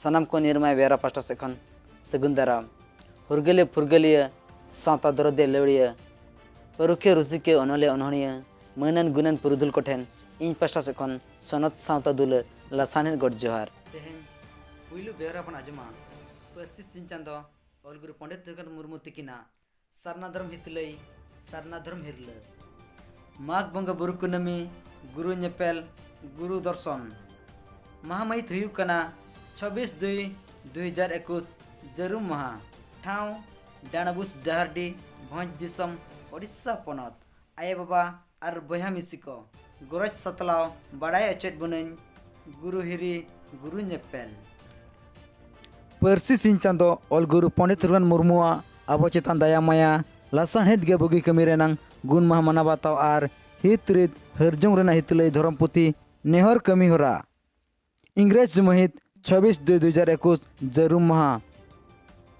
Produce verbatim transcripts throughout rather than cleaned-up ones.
ᱥᱟᱱᱟᱢ ᱠᱚ ᱱᱤᱨᱢᱟᱭ ᱵᱮᱣᱨᱟ ᱯᱟᱦᱴᱟ ᱥᱮᱫ ᱠᱷᱚᱱ ᱥᱟᱹᱜᱩᱱ ᱫᱟᱨᱟᱢ᱾ ᱦᱩᱨᱜᱟᱹᱞᱤᱭᱟᱹ ᱯᱷᱩᱨᱜᱟᱹᱞᱤᱭᱟᱹ, ᱥᱟᱶᱛᱟ ᱫᱚᱨᱚᱫᱤᱭᱟᱹ ᱞᱟᱹᱣᱲᱤᱭᱟᱹ, ᱯᱟᱹᱨᱩᱠᱷᱤᱭᱟᱹ ᱨᱩᱥᱤᱠᱤᱭᱟᱹ, ᱚᱱᱚᱞᱤᱭᱟᱹ ᱚᱱᱚᱬᱦᱤᱭᱟᱹ, ᱢᱟᱹᱱᱟᱱ ᱜᱩᱱᱟᱱ ᱯᱩᱨᱩᱫᱷᱩᱞ ᱠᱚᱴᱷᱮᱱ ᱤᱧ ᱯᱟᱦᱴᱟ ᱥᱮᱫ ᱠᱷᱚᱱ ᱥᱚᱱᱚᱛ ᱥᱟᱶᱛᱟ ᱫᱩᱞᱟᱹᱲ ᱞᱟᱥᱟᱲᱦᱮᱫ ᱜᱚᱰ ᱡᱚᱦᱟᱨ᱾ ᱛᱮᱦᱮᱧ ᱯᱩᱭᱞᱩ ᱵᱮᱣᱨᱟ ᱵᱚᱱ ᱟᱸᱡᱚᱢᱟ ᱯᱟᱹᱨᱥᱤ ᱥᱤᱧ ᱪᱟᱸᱫᱚ ᱚᱞ ᱜᱩᱨᱩ ᱯᱚᱸᱰᱤᱛ ᱨᱚᱜᱷᱩᱱᱟᱛᱷ ᱢᱩᱨᱢᱩ ᱛᱤᱠᱤᱱᱟᱜ ᱥᱟᱨᱱᱟ ᱫᱷᱚᱨᱚᱢ ᱦᱤᱛᱞᱟᱹᱭ, ᱥᱟᱨᱱᱟ ᱫᱷᱚᱨᱚᱢ ᱦᱤᱨᱞᱟᱹ᱾ ᱢᱟᱜᱽ ᱵᱚᱸᱜᱟ ᱵᱩᱨᱩ ᱠᱩᱱᱟᱹᱢᱤ, ᱜᱩᱨᱩ ᱧᱮᱯᱮᱞ, ᱜᱩᱨᱩ ᱫᱚᱨᱥᱚᱱ᱾ ᱢᱟᱦᱟ ᱢᱟᱹᱦᱤᱛ ᱦᱩᱭᱩᱜ ᱠᱟᱱᱟ ᱪᱷᱟᱵᱵᱤᱥ ᱫᱩᱭ ᱫᱩᱭ ᱦᱟᱡᱟᱨ ᱮᱠᱩᱥ, ᱡᱟᱹᱨᱩᱢ ᱢᱟᱦᱟ᱾ ᱴᱷᱟᱶ ᱰᱟᱸᱰᱵᱩᱥ ᱰᱟᱦᱟᱨᱰᱤ, ᱵᱷᱚᱸᱡᱽ ᱫᱤᱥᱚᱢ, ᱳᱰᱤᱥᱟ ᱯᱚᱱᱚᱛ᱾ ᱟᱭᱳᱼᱵᱟᱵᱟ ᱟᱨ ᱵᱚᱭᱦᱟ ᱢᱤᱥᱤ ᱠᱚ, ᱜᱚᱨᱚᱡᱽ ᱥᱟᱛᱞᱟᱣ ᱵᱟᱲᱟᱭ ᱚᱪᱚᱭᱮᱫ ᱵᱚᱱᱟᱹᱧ, ᱜᱩᱨᱩ ᱦᱤᱨᱤ, ᱜᱩᱨᱩ ᱧᱮᱯᱮᱞ᱾ ᱯᱟᱹᱨᱥᱤ ᱥᱤᱧ ᱪᱟᱸᱫᱚ ᱚᱞ ᱜᱩᱨᱩ ᱯᱚᱸᱰᱤᱛ ᱨᱚᱜᱷᱩᱱᱟᱛᱷ ᱢᱩᱨᱢᱩᱣᱟᱜ ᱟᱵᱚ ᱪᱮᱛᱟᱱ ᱫᱟᱭᱟ ᱢᱟᱭᱟ, ᱞᱟᱥᱟᱲᱦᱮᱫ ᱜᱮ ᱵᱩᱜᱤ ᱠᱟᱹᱢᱤ ᱨᱮᱱᱟᱝ ᱜᱩᱱ ᱢᱟᱦᱟ ᱢᱟᱱᱟᱣ ᱵᱟᱛᱟᱣ ᱟᱨ ᱦᱤᱛ ᱨᱤᱛ ᱦᱟᱹᱨᱡᱚᱝ ᱨᱮᱱᱟᱜ ᱦᱤᱛᱞᱟᱹᱭ ᱫᱷᱚᱨᱚᱢ ᱯᱩᱛᱷᱤ ᱱᱮᱦᱚᱨ ᱠᱟᱹᱢᱤ ᱦᱚᱨᱟ᱾ ᱤᱝᱨᱮᱡᱽ ᱢᱟᱹᱦᱤᱛ ᱪᱷᱟᱵᱵᱤᱥ ᱫᱩᱭ ᱫᱩ ᱦᱟᱡᱟᱨ ᱮᱠᱩᱥ, ᱡᱟᱹᱨᱩᱢ ᱢᱟᱦᱟ᱾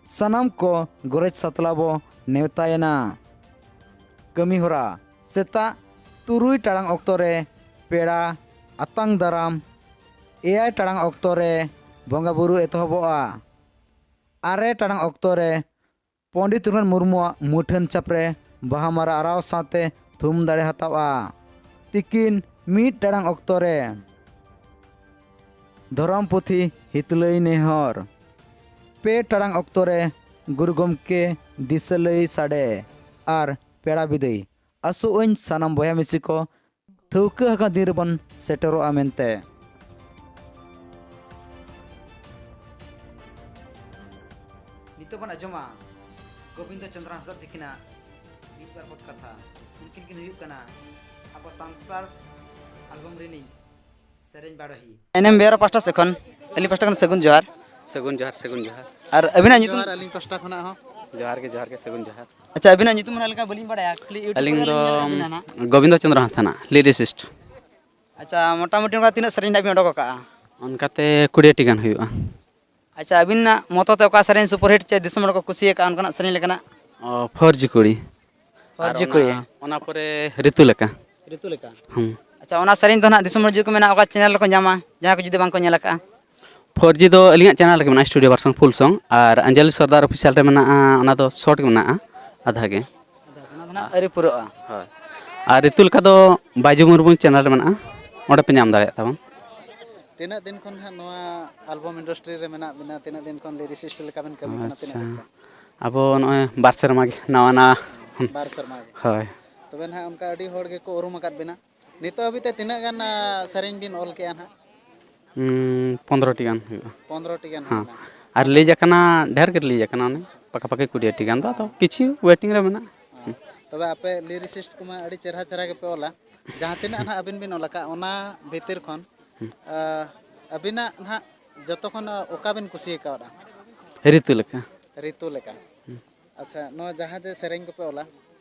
ᱥᱟᱱᱟᱢ ᱠᱚ ᱜᱚᱨᱚᱡᱽ ᱥᱟᱛᱞᱟ ᱵᱚ ᱱᱮᱣᱛᱟᱭᱮᱱᱟ᱾ ᱠᱟᱹᱢᱤ ᱦᱚᱨᱟ: ᱥᱮᱛᱟᱜ ᱛᱩᱨᱩᱭ ᱴᱟᱲᱟᱝ ᱚᱠᱛᱚ ᱨᱮ ᱯᱮᱲᱟ ᱟᱛᱟᱝ ᱫᱟᱨᱟᱢ, ᱮᱭᱟᱭ ᱴᱟᱲᱟᱝ ᱚᱠᱛᱚ ᱨᱮ ᱵᱚᱸᱜᱟ ᱵᱩᱨᱩ ᱮᱛᱚᱦᱚᱵᱚᱜᱼᱟ᱾ ᱟᱨᱮ ᱴᱟᱲᱟᱝ ᱚᱠᱛᱚ ᱨᱮ ᱯᱚᱸᱰᱤᱛ ᱨᱚᱜᱷᱩᱱᱟᱛᱷ ᱢᱩᱨᱢᱩᱣᱟᱜ ᱢᱩᱴᱷᱟᱹᱱ ᱪᱷᱟᱯ ᱨᱮ ᱵᱟᱦᱟ ᱢᱟᱨᱟ ᱟᱨᱟᱣ ᱥᱟᱶᱛᱮ ᱛᱷᱩᱢ ᱫᱟᱲᱮ ᱦᱟᱛᱟᱣᱼᱟ᱾ ᱛᱤᱠᱤᱱ ᱢᱤᱫ ᱴᱟᱲᱟᱝ ᱚᱠᱛᱚ ᱨᱮ ᱫᱷᱚᱨᱚᱢ ᱯᱩᱛᱷᱤ ᱦᱤᱛᱞᱟᱹᱭ ᱱᱮᱦᱚᱨ, ᱯᱮ ᱴᱟᱲᱟᱝ ᱚᱠᱛᱚ ᱨᱮ ᱜᱩᱨᱩ ᱜᱚᱢᱠᱮ ᱫᱤᱥᱟᱹ ᱞᱟᱹᱭ ᱥᱟᱰᱮ ᱟᱨ ᱯᱮᱲᱟ ᱵᱤᱫᱟᱹᱭ᱾ ᱟᱥᱚᱜ ᱟᱹᱧ ᱥᱟᱱᱟᱢ ᱵᱚᱭᱦᱟ ᱢᱤᱥᱤ ᱠᱚ ᱴᱷᱟᱹᱣᱠᱟᱹ ᱟᱠᱟᱱ ᱫᱤᱱ ᱨᱮᱵᱚᱱ ᱥᱮᱴᱮᱨᱚᱜᱼᱟ ᱢᱮᱱᱛᱮ᱾ ᱱᱤᱛᱚᱜ ᱵᱚᱱ ᱟᱸᱡᱚᱢᱟ ᱜᱳᱵᱤᱱᱫᱚ ᱪᱚᱸᱫᱽᱨᱚ ᱦᱟᱸᱥᱫᱟ ᱛᱤᱠᱤᱱᱟᱜ ᱢᱤᱫ ᱵᱟᱨ ᱯᱚᱫ ᱠᱟᱛᱷᱟ᱾ ᱩᱱᱠᱤᱱ ᱠᱤᱱ ᱦᱩᱭᱩᱜ ᱠᱟᱱᱟ ᱟᱵᱚ ᱥᱟᱱᱛᱟᱲ ᱟᱞᱵᱚᱢ ᱨᱤᱱᱤᱡ ᱥᱮᱨᱮᱧ ᱵᱟᱰᱚᱦᱤ᱾ ᱮᱱᱮᱢ ᱵᱮᱣᱨᱟ ᱯᱟᱦᱴᱟ ᱥᱮᱫ ᱠᱷᱚᱱ, ᱟᱹᱞᱤᱧ ᱯᱟᱦᱴᱟ ᱠᱷᱚᱱ ᱥᱟᱹᱜᱩᱱ ᱡᱚᱦᱟᱨ᱾ ᱥᱟᱹᱜᱩᱱ ᱡᱚᱦᱟᱨ, ᱥᱟᱹᱜᱩᱱ ᱡᱚᱦᱟᱨ᱾ ᱟᱨ ᱟᱹᱵᱤᱱᱟᱜ ᱧᱩᱛᱩᱢ? ᱡᱚᱦᱟᱨ, ᱟᱹᱞᱤᱧ ᱯᱟᱦᱴᱟ ᱠᱷᱚᱱᱟᱜ ᱦᱚᱸ᱾ ᱡᱚᱦᱟᱨ ᱜᱮ, ᱡᱚᱦᱟᱨ ᱜᱮ, ᱥᱟᱹᱜᱩᱱ ᱡᱚᱦᱟᱨ᱾ ᱟᱪᱪᱷᱟ, ᱟᱹᱵᱤᱱᱟᱜ ᱧᱩᱛᱩᱢ ᱚᱱᱟ ᱞᱮᱠᱟ ᱵᱟᱹᱞᱤᱧ ᱵᱟᱲᱟᱭᱟ, ᱠᱷᱟᱹᱞᱤ YouTube ᱟᱹᱞᱤᱧ ᱨᱮ ᱫᱚ ᱞᱤᱧ ᱧᱮᱞ ᱞᱮᱫ ᱵᱤᱱᱟ ᱱᱟᱦᱟᱜ᱾ ᱜᱳᱵᱤᱱᱫᱚ ᱪᱚᱸᱫᱽᱨᱚ ᱦᱟᱸᱥᱫᱟ ᱱᱟᱜ, lyricist᱾ ᱟᱪᱪᱷᱟ, ᱢᱚᱴᱟᱢᱩᱴᱤ ᱚᱱᱠᱟ ᱛᱤᱱᱟᱹᱜ ᱥᱮᱨᱮᱧ ᱱᱟᱜ ᱵᱤᱱ ᱚᱰᱚᱠ ᱟᱠᱟᱜᱼᱟ? ᱚᱱᱠᱟᱛᱮ ᱠᱩᱲᱤ ᱴᱤ ᱜᱟᱱ ᱦᱩᱭᱩᱜᱼᱟ᱾ ᱟᱪᱪᱷᱟ, ᱟᱹᱵᱤᱱᱟᱜ ᱢᱚᱛᱚ ᱛᱮ ᱚᱠᱟ ᱥᱮᱨᱮᱧ superhit ᱪᱮ ᱫᱤᱥᱚᱢ ᱦᱚᱲ ᱠᱚ ᱠᱩᱥᱤᱭᱟᱠᱟᱜᱼᱟ ᱚᱱᱠᱟᱱᱟᱜ ᱥᱮᱨᱮᱧ ᱞᱮᱠᱟᱱᱟᱜ? ᱚ, ᱯᱷᱚᱨᱡᱤ ᱠᱩᱲᱤ᱾ ᱯᱷᱚᱨᱡᱤ ᱟᱨ ᱚᱱᱟ, ᱠᱩᱲᱤ᱾ ᱚᱱᱟ ᱯᱚᱨᱮ ᱨᱤᱛᱩ ᱞᱮᱠᱟ᱾ ᱨᱤᱛᱩ ᱞᱮᱠᱟ᱾ ᱦᱩᱸ᱾ ᱟᱪᱪᱷᱟ, ᱚᱱᱟ ᱥᱮᱨᱮᱧ ᱫᱚ ᱱᱟᱦᱟᱜ ᱫᱤᱥᱚᱢ ᱦᱚᱲ ᱡᱩᱫᱤ ᱠᱚ ᱢᱮᱱᱟ, ᱚᱠᱟ channel ᱨᱮᱠᱚ ᱧᱟᱢᱟ, ᱡᱟᱦᱟᱸᱭ ᱠᱚ ᱡᱩᱫᱤ ᱵᱟᱝ ᱠᱚ ᱧᱮᱞ ᱟᱠᱟᱜᱼᱟ? ᱯᱷᱳᱨ ᱡᱤ ᱫᱚ ᱟᱹᱞᱤᱧᱟᱜ ᱪᱮᱱᱮᱞ ᱨᱮᱜᱮ ᱢᱮᱱᱟᱜᱼᱟ, ᱥᱴᱩᱰᱤᱭᱳ ᱵᱷᱟᱨᱥᱚᱱ ᱯᱷᱩᱞ ᱥᱚᱝ, ᱟᱨ ᱟᱧᱡᱚᱞᱤ ᱥᱚᱨᱫᱟᱨ ᱚᱯᱷᱤᱥᱤᱭᱟᱞ ᱨᱮ ᱢᱮᱱᱟᱜᱼᱟ, ᱚᱱᱟ ᱫᱚ ᱥᱚᱨᱴ ᱜᱮ ᱢᱮᱱᱟᱜᱼᱟ, ᱟᱫᱷᱟ ᱜᱮ᱾ ᱟᱫᱚ ᱚᱱᱟ ᱫᱚ ᱱᱟᱦᱟᱜ ᱟᱹᱣᱨᱤ ᱯᱩᱨᱟᱹᱜᱼᱟ᱾ ᱦᱳᱭ᱾ ᱟᱨ ᱨᱤᱛᱩ ᱞᱮᱠᱟ ᱫᱚ ᱵᱟᱭᱡᱩ ᱢᱩᱨᱢᱩ ᱪᱮᱱᱮᱞ ᱨᱮ ᱢᱮᱱᱟᱜᱼᱟ, ᱚᱸᱰᱮ ᱯᱮ ᱧᱟᱢ ᱫᱟᱲᱮᱭᱟᱜ ᱛᱟᱵᱚᱱ᱾ ᱛᱤᱱᱟᱹᱜ ᱫᱤᱱ ᱠᱷᱚᱱ ᱦᱟᱸᱜ ᱱᱚᱣᱟ ᱟᱞᱵᱚᱢ ᱤᱱᱰᱟᱥᱴᱨᱤ ᱨᱮ ᱢᱮᱱᱟᱜ ᱵᱤᱱᱟ? ᱛᱤᱱᱟᱹᱜ ᱫᱤᱱ ᱠᱷᱚᱱ ᱞᱤᱨᱤᱥᱤᱥᱴ ᱞᱮᱠᱟ ᱵᱤᱱ ᱠᱟᱹᱢᱤ ᱠᱟᱱᱟ? ᱛᱤᱱᱟᱹᱜ ᱟᱪᱪᱷᱟ, ᱫᱤᱱ ᱠᱷᱚᱱ? ᱟᱵᱚ ᱱᱚᱜᱼᱚᱭ ᱵᱟᱨ ᱥᱮᱨᱢᱟ ᱜᱮ ᱱᱟᱣᱟ ᱱᱟᱣᱟ᱾ ᱵᱟᱨ ᱥᱮᱨᱢᱟ ᱜᱮ᱾ ᱦᱳᱭ᱾ ᱛᱚᱵᱮ ᱱᱟᱦᱟᱜ ᱚᱱᱠᱟ ᱟᱹᱰᱤ ᱦᱚᱲ ᱜᱮᱠᱚ ᱩᱨᱩᱢ ᱟᱠᱟᱫ ᱵᱤᱱᱟ᱾ ᱱᱤᱛᱚᱜ ᱦᱟᱹᱵᱤᱡ ᱛᱮ ᱛᱤᱱᱟᱹᱜ ᱜᱟᱱ ᱟ, ᱥᱮᱨᱮᱧ ᱵᱤᱱ ᱚᱞ ᱠᱮᱜᱼᱟ ᱱᱟᱦᱟᱜ? ᱩᱸ, ᱯᱚᱱᱫᱽᱨᱚ ᱴᱤ ᱜᱟᱱ ᱦᱩᱭᱩᱜᱼᱟ᱾ ᱯᱚᱱᱫᱽᱨᱚ ᱴᱤ ᱜᱟᱱ ᱦᱮᱸ᱾ ᱦᱩᱭᱱᱟ᱾ ᱟᱨ ᱞᱤᱡᱽ ᱟᱠᱟᱱᱟ, ᱰᱷᱮᱨ ᱜᱮ ᱞᱤᱡᱽ ᱟᱠᱟᱱᱟ, ᱚᱱᱮ ᱯᱟᱠᱟ ᱯᱟᱠᱤ ᱠᱩᱲᱤ ᱴᱤ ᱜᱟᱱ ᱫᱚ, ᱟᱫᱚ ᱠᱤᱪᱷᱩ ᱣᱮᱴᱤᱝ ᱨᱮ ᱢᱮᱱᱟᱜᱼᱟ᱾ ᱦᱮᱸ᱾ ᱛᱚᱵᱮ ᱟᱯᱮ ᱞᱤᱨᱤᱥᱤᱥᱴ ᱠᱚᱢᱟ ᱟᱹᱰᱤ ᱪᱮᱨᱦᱟ ᱪᱮᱨᱦᱟ ᱜᱮᱯᱮ ᱚᱞᱟ᱾ ᱡᱟᱦᱟᱸ ᱛᱤᱱᱟᱹᱜ ᱱᱟᱦᱟᱜ ᱟᱹᱵᱤᱱ ᱵᱤᱱ ᱚᱞ ᱟᱠᱟᱫ, ᱚᱱᱟ ᱵᱷᱤᱛᱤᱨ ᱠᱷᱚᱱ ᱟ, ᱟᱹᱵᱤᱱᱟᱜ ᱱᱟᱦᱟᱜ ᱡᱚᱛᱚ ᱠᱷᱚᱱ ᱚᱠᱟ ᱵᱤᱱ ᱠᱩᱥᱤ ᱠᱟᱣᱫᱟ? ᱨᱤᱛᱩ ᱞᱮᱠᱟ᱾ ᱨᱤᱛᱩ ᱞᱮᱠᱟ᱾ ᱟᱪᱪᱷᱟ, ᱱᱚᱣᱟ ᱡᱟᱦᱟᱸ ᱡᱮ ᱥᱮᱨᱮᱧ ᱠᱚᱯᱮ ᱚᱞᱟ,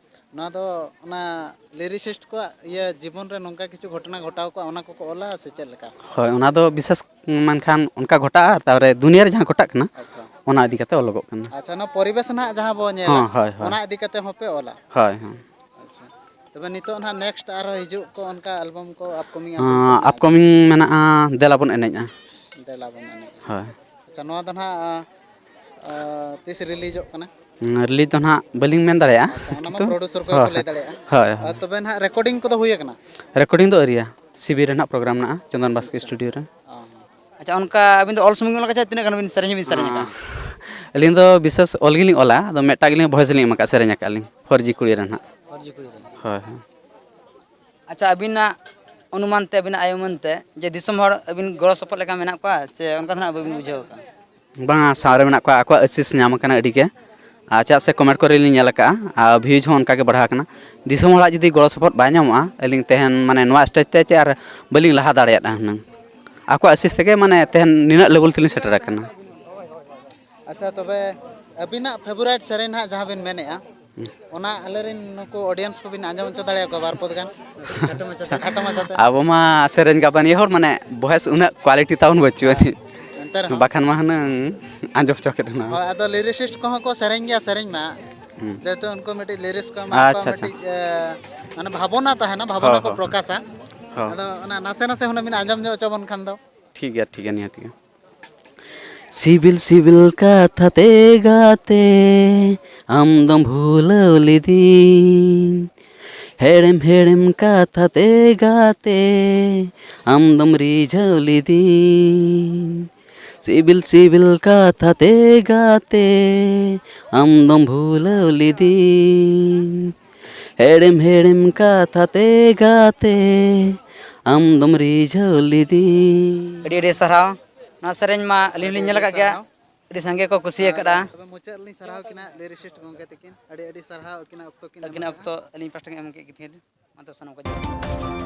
ᱱᱚᱣᱟ ᱫᱚ ᱚᱱᱟ ᱞᱤᱨᱤᱥᱤᱥᱴ ᱠᱚᱣᱟᱜ ᱤᱭᱟᱹ ᱡᱤᱵᱚᱱ ᱨᱮ ᱱᱚᱝᱠᱟ ᱠᱤᱪᱷᱩ ᱜᱷᱚᱴᱚᱱᱟ ᱜᱷᱚᱴᱟᱣ ᱠᱚᱜᱼᱟ, ᱚᱱᱟ ᱠᱚᱠᱚ ᱚᱞᱟ ᱥᱮ ᱪᱮᱫ ᱞᱮᱠᱟ? ᱦᱳᱭ, ᱚᱱᱟ ᱫᱚ ᱵᱤᱥᱮᱥ ᱢᱮᱱᱠᱷᱟᱱ ᱚᱱᱠᱟ ᱜᱷᱚᱴᱟᱜᱼᱟ, ᱛᱟᱨᱯᱚᱨᱮ ᱫᱩᱱᱤᱭᱟᱹ ᱨᱮ ᱡᱟᱦᱟᱸ ᱜᱷᱚᱴᱟᱜ ᱠᱟᱱᱟ, ᱟᱪᱪᱷᱟ᱾ ᱚᱱᱟ ᱤᱫᱤ ᱠᱟᱛᱮ ᱚᱞᱚᱜᱚᱜ ᱠᱟᱱᱟ᱾ ᱟᱪᱪᱷᱟ, ᱚᱱᱟ ᱯᱚᱨᱤᱵᱮᱥ ᱱᱟᱦᱟᱜ ᱡᱟᱦᱟᱸ ᱵᱚ ᱧᱮᱞᱟ, ᱦᱚᱸ, ᱦᱳᱭ, ᱦᱳᱭ᱾ ᱚᱱᱟ ᱤᱫᱤ ᱠᱟᱛᱮ ᱦᱚᱸᱯᱮ ᱚᱞᱟ? ᱦᱳᱭ, ᱦᱳᱭ᱾ ᱟᱪᱪᱷᱟ᱾ ᱛᱚᱵᱮ ᱱᱤᱛᱚᱜ ᱱᱟᱦᱟᱜ ᱱᱮᱠᱥᱴ ᱟᱨᱦᱚᱸ ᱦᱤᱡᱩᱜ ᱠᱚ ᱚᱱᱠᱟ ᱟᱞᱵᱟᱢ ᱠᱚ ᱟᱯᱠᱚᱢᱤᱝ ᱟᱥᱮ ᱪᱮᱫ ᱢᱮᱱᱟᱜᱼᱟ? ᱟᱯᱠᱚᱢᱤᱝ ᱢᱮᱱᱟᱜᱼᱟ, ᱫᱮᱞᱟ ᱵᱚᱱ ᱮᱱᱮᱡᱼᱟ᱾ ᱫᱮᱞᱟ ᱵᱚᱱ ᱮᱱᱮᱡᱼᱟ᱾ ᱦᱳᱭ᱾ ᱟᱪᱪᱷᱟ, ᱱᱚᱣᱟ ᱫᱚ ᱱᱟᱦᱟᱜ ᱟ, ᱛᱤᱥ ᱨᱤᱞᱤᱡᱚᱜ ᱠᱟᱱᱟ? ᱨᱤᱞᱤᱡᱽ ᱫᱚ ᱱᱟᱦᱟᱜ ᱵᱟᱹᱞᱤᱧ ᱢᱮᱱ ᱫᱟᱲᱮᱭᱟᱜᱼᱟ, ᱟᱪᱪᱷᱟ, ᱚᱱᱟ ᱢᱟ ᱠᱤᱱᱛᱩ ᱯᱨᱚᱰᱩᱥᱟᱨ ᱠᱚ ᱦᱳᱭ, ᱜᱮᱠᱚ ᱞᱟᱹᱭ ᱫᱟᱲᱮᱭᱟᱜᱼᱟ᱾ ᱦᱳᱭ, ᱟᱨ ᱦᱳᱭ᱾ ᱛᱚᱵᱮ ᱱᱟᱦᱟᱜ ᱨᱮᱠᱚᱨᱰᱤᱝ ᱠᱚᱫᱚ ᱦᱩᱭ ᱟᱠᱟᱱᱟ? ᱨᱮᱠᱚᱨᱰᱤᱝ ᱫᱚ ᱟᱹᱣᱨᱤᱭᱟ, ᱥᱤᱵᱤᱨ ᱨᱮ ᱱᱟᱦᱟᱜ ᱯᱨᱳᱜᱨᱟᱢ ᱢᱮᱱᱟᱜᱼᱟ, ᱪᱚᱱᱫᱚᱱ ᱵᱟᱥᱠᱮ ᱟᱪᱪᱷᱟ᱾ ᱥᱴᱩᱰᱤᱭᱳ ᱨᱮ᱾ ᱚ᱾ ᱟᱪᱪᱷᱟ, ᱚᱱᱠᱟ ᱟᱹᱵᱤᱱ ᱫᱚ ᱚᱞ ᱥᱩᱢᱩᱝ ᱵᱤᱱ ᱚᱞ ᱠᱟᱜᱼᱟ ᱪᱮ ᱛᱤᱱᱟᱹᱜ ᱜᱟᱱ ᱵᱤᱱ ᱥᱮᱨᱮᱧ ᱦᱚᱸᱵᱤᱱ ᱥᱮᱨᱮᱧ ᱟᱠᱟᱜᱼᱟ? ᱟᱹᱞᱤᱧ ᱫᱚ ᱵᱤᱥᱮᱥ ᱚᱞ ᱜᱮᱞᱤᱧ ᱚᱞᱟ, ᱟᱫᱚ ᱢᱤᱫᱴᱟᱝ ᱜᱮᱞᱤᱧ ᱵᱷᱚᱭᱮᱥ ᱞᱤᱧ ᱮᱢ ᱟᱠᱟᱫᱼᱟ, ᱥᱮᱨᱮᱧ ᱟᱠᱟᱫᱼᱟ ᱞᱤᱧ ᱯᱷᱳᱨ ᱡᱤ ᱠᱩᱲᱤ ᱨᱮ ᱱᱟᱦᱟᱜ᱾ ᱦᱳᱭ, ᱦᱳᱭ᱾ ᱟᱪᱪᱷᱟ, ᱟᱹᱵᱤᱱᱟᱜ ᱚᱱᱩᱢᱟᱱ ᱛᱮ, ᱟᱹᱵᱤᱱᱟᱜ ᱟᱭ ᱩᱢᱟᱹᱱ ᱛᱮ ᱡᱮ ᱫᱤᱥᱚᱢ ᱦᱚᱲ ᱟᱹᱵᱤᱱ ᱜᱚᱲᱚ ᱥᱚᱯᱚᱦᱚᱫ ᱞᱮᱠᱟ ᱢᱮᱱᱟᱜ ᱠᱚᱣᱟ ᱪᱮ ᱚᱱᱠᱟ ᱫᱚ ᱱᱟᱜ ᱵᱟᱹᱵᱤᱱ ᱵᱩᱡᱷᱟᱹᱣ ᱟᱠᱟᱫᱼᱟ? ᱵᱟᱝᱟ, ᱥᱟᱶ ᱨᱮ ᱢᱮᱱᱟᱜ ᱠᱚᱣᱟ, ᱟᱠᱚᱣᱟᱜ ᱟᱹᱥᱤᱥ ᱧᱟᱢ ᱟᱠᱟᱱᱟ ᱟᱹᱰᱤ ᱜᱮ᱾ ᱟᱨ ᱪᱮᱫᱟᱜ ᱥᱮ ᱠᱚᱢᱮᱱᱴ ᱠᱚᱨᱮ ᱞᱤᱧ ᱧᱮᱞ ᱟᱠᱟᱫᱼᱟ, ᱟᱨ ᱵᱷᱤᱭᱩᱡᱽ ᱦᱚᱸ ᱚᱱᱠᱟ ᱜᱮ ᱵᱟᱲᱦᱟᱣ ᱟᱠᱟᱱᱟ᱾ ᱫᱤᱥᱚᱢ ᱦᱚᱲᱟᱜ ᱡᱩᱫᱤ ᱜᱚᱲᱚ ᱥᱚᱯᱚᱦᱚᱫ ᱵᱟᱭ ᱧᱟᱢᱚᱜᱼᱟ, ᱟᱹᱞᱤᱧ ᱛᱮᱦᱮᱧ ᱢᱟᱱᱮ ᱱᱚᱣᱟ ᱥᱴᱮᱡᱽ ᱛᱮ ᱪᱮᱫ ᱟᱨ ᱵᱟᱹᱞᱤᱧ ᱞᱟᱦᱟ ᱫᱟᱲᱮᱭᱟᱜᱼᱟ ᱦᱩᱱᱟᱹᱝ᱾ ᱟᱠᱚᱣᱟᱜ ᱟᱹᱥᱤᱥ ᱛᱮᱜᱮ ᱢᱟᱱᱮ ᱛᱮᱦᱮᱧ ᱱᱤᱱᱟᱹᱜ ᱞᱮᱵᱮᱞ ᱛᱮᱞᱤᱧ ᱥᱮᱴᱮᱨ ᱟᱠᱟᱱᱟ᱾ ᱟᱪᱪᱷᱟ, ᱛᱚᱵᱮ ᱟᱹᱵᱤᱱᱟᱜ ᱯᱷᱮᱵᱟᱨᱟᱭᱤᱴ ᱥᱮᱨᱮᱧ ᱱᱟᱦᱟᱜ ᱡᱟᱦᱟᱸ ᱵᱤᱱ ᱢᱮᱱᱮᱫᱼᱟ, ᱚᱱᱟ ᱟᱞᱮᱨᱮᱱ ᱱᱩᱠᱩ ᱚᱰᱤᱭᱮᱱᱥ ᱠᱚᱵᱤᱱ ᱟᱸᱡᱚᱢ ᱦᱚᱪᱚ ᱫᱟᱲᱮᱭᱟᱠᱚᱣᱟ ᱵᱟᱨ ᱯᱚᱫ ᱜᱟᱱ? ᱠᱷᱟᱴᱚ ᱢᱟᱪᱷᱟᱛᱮ᱾ ᱠᱷᱟᱴᱚ ᱢᱟᱪᱷᱟᱛᱮ᱾ ᱟᱵᱚ ᱢᱟ ᱥᱮᱨᱮᱧ ᱜᱟᱵᱟᱱᱤᱭᱟᱹ ᱦᱚᱲ, ᱢᱟᱱᱮ ᱵᱷᱚᱭᱮᱥ ᱩᱱᱟᱹᱜ ᱠᱣᱟᱞᱤᱴᱤ ᱛᱟᱵᱚᱱ ᱵᱟᱹᱪᱩᱜ ᱟᱹᱱᱤᱡ᱾ ᱮᱱᱛᱮ ᱨᱮᱦᱚᱸ᱾ ᱵᱟᱠᱷᱟᱱ ᱢᱟ ᱦᱩᱱᱟᱹᱝ ᱟᱸᱡᱚᱢ ᱦᱚᱪᱚ ᱠᱮᱫ ᱦᱩᱱᱟᱹᱝ᱾ ᱦᱳᱭ, ᱟᱫᱚ ᱞᱤᱨᱤᱥᱤᱥᱴ ᱠᱚᱦᱚᱸ ᱠᱚ ᱥᱮᱨᱮᱧ ᱜᱮᱭᱟ ᱥᱮᱨᱮᱧ ᱢᱟ, ᱦᱩᱸ᱾ ᱡᱮᱦᱮᱛᱩ ᱩᱱᱠᱩ ᱢᱤᱫᱴᱤᱡ ᱞᱤᱨᱤᱥ ᱠᱚ ᱮᱢᱟ ᱠᱚᱣᱟ, ᱟᱪᱪᱷᱟ, ᱟᱪᱪᱷᱟ᱾ ᱢᱤᱫᱴᱤᱡ ᱮ, ᱢᱟᱱᱮ ᱵᱷᱟᱵᱚᱱᱟ ᱛᱟᱦᱮᱱᱟ, ᱵᱷᱟᱵᱚᱱᱟ ᱦᱚᱸ, ᱠᱚ ᱦᱚᱸ᱾ ᱯᱨᱚᱠᱟᱥᱟ᱾ ᱦᱚᱸ᱾ ᱟᱫᱚ ᱚᱱᱟ ᱱᱟᱥᱮ ᱱᱟᱥᱮ ᱦᱩᱱᱟᱹᱝ ᱵᱤᱱ ᱟᱸᱡᱚᱢ ᱧᱚᱜ ᱦᱚᱪᱚ ᱵᱚᱱ ᱠᱷᱟᱱ ᱫᱚ᱾ ᱴᱷᱤᱠ ᱜᱮᱭᱟ, ᱴᱷᱤᱠ ᱜᱮᱭᱟ, ᱱᱤᱦᱟᱹᱛ ᱜᱮ᱾ ᱥᱤᱵᱤᱞ ᱥᱤᱵᱤᱞ ᱠᱟᱛᱷᱟ ᱛᱮ ᱜᱟᱛᱮ, ᱟᱢ ᱫᱚᱢ ᱵᱷᱩᱞᱟᱹᱣ ᱞᱤᱫᱤᱧ᱾ ᱦᱮᱲᱮᱢ ᱦᱮᱲᱮᱢ ᱠᱟᱛᱷᱟ ᱛᱮ ᱜᱟᱛᱮ, ᱟᱢ ᱫᱚᱢ ᱨᱤᱡᱷᱟᱹᱣ ᱞᱤᱫᱤᱧ᱾ ᱥᱤᱵᱤᱞ ᱥᱤᱵᱤᱞ ᱠᱟᱛᱷᱟ ᱛᱮ ᱜᱟᱛᱮ, ᱟᱢ ᱫᱚᱢ ᱵᱷᱩᱞᱟᱹᱣ ᱞᱤᱫᱤᱧ᱾ ᱦᱮᱲᱮᱢ ᱦᱮᱲᱮᱢ ᱠᱟᱛᱷᱟ ᱛᱮ ᱜᱟᱛᱮ, ᱟᱢ ᱫᱚᱢ ᱨᱤᱡᱷᱟᱹᱣ ᱞᱤᱫᱤᱧ᱾ ᱟᱹᱰᱤ ᱟᱹᱰᱤ ᱥᱟᱨᱦᱟᱣ᱾ ᱱᱚᱣᱟ ᱥᱮᱨᱮᱧ ᱢᱟ ᱟᱹᱞᱤᱧ ᱦᱚᱸᱞᱤᱧ ᱧᱮᱞ ᱟᱠᱟᱫ ᱜᱮᱭᱟ᱾ ᱟᱹᱰᱤ ᱥᱟᱸᱜᱮ ᱠᱚ ᱠᱩᱥᱤ ᱟᱠᱟᱫᱼᱟ᱾ ᱛᱚᱵᱮ ᱢᱩᱪᱟᱹᱫ ᱨᱮᱞᱤᱧ ᱥᱟᱨᱦᱟᱣ ᱠᱤᱱᱟ ᱞᱤᱨᱤᱥᱤᱥᱴ ᱜᱚᱢᱠᱮ ᱛᱟᱹᱠᱤᱱ, ᱟᱹᱰᱤ ᱟᱹᱰᱤ ᱥᱟᱨᱦᱟᱣ ᱟᱹᱠᱤᱱᱟᱜ ᱚᱠᱛᱚ ᱠᱤᱱ ᱮᱢ ᱟᱹᱠᱤᱱᱟᱜ ᱟᱠᱟᱫᱼᱟ᱾ ᱚᱠᱛᱚ ᱟᱹᱞᱤᱧ ᱯᱟᱥᱴᱟ ᱠᱷᱚᱱ ᱮᱢ ᱠᱮᱫ ᱠᱤᱱ ᱠᱷᱟᱹᱛᱤᱨ᱾ ᱢᱟ ᱛᱚᱵᱮ ᱥᱟᱱᱟᱢ ᱠᱚ ᱡᱚᱦᱟᱨ᱾